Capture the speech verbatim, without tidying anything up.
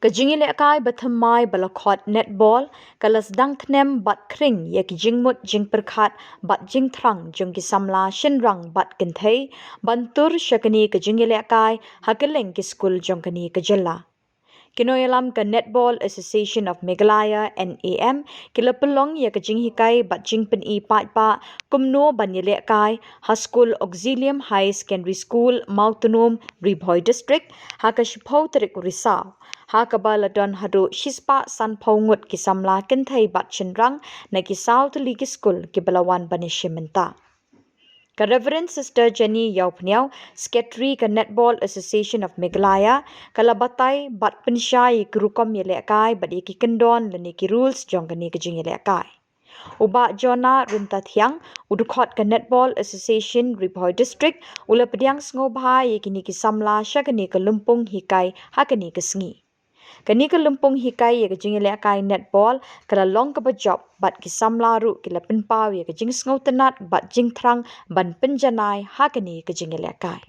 Ka jingïalehkai bathymmai ba la khot netball ka la sdang thnem bad khring ïa ki jingmut jingpyrkhat bad jingthrang jong ki samla shynrang bad kynthei ban tur sha kane ka jingïalehkai ha kylleng ki skul jong kane ka jylla. Ki nongïalam ka Netball Association of Meghalaya, NAM, ki la pynlong ïa ka jinghikai bad jingpyni paidbah kumno ban ïalehkai ha skul Auxilium High Secondary School, Mawtnum, Ri Bhoi District, ha ka shiphew tarik u Risaw, ha kaba la don haduh shispah sanphew ngut ki samla kynthei bad shynrang na ki saw tylli ki skul kiba la wan ban ïashim bynta. Ka Reverend Sister Jenny Ïawphniaw, Secretary ka Netball Association of Meghalaya, ka la batai bad pynshai ïa ki rukom ïalehkai bad ïa ki kyndon lane ki rules jong kane ka jingïalehkai. U Bah Jonah Ryntathiang, u dkhot ka Netball Association Ri Bhoi District, u la pdiang sngewbha ïa kine ki samla sha kane ka lympung hikai ha kane ka sngi. Kane ka lympung hikai ïa ka jingïalehkai netball ka la long kaba jop bad ki samla ruh ki la pynpaw ïa ka jingsngewtynnat bad jingthrang ban pynjanai ha kane ka jingïalehkai.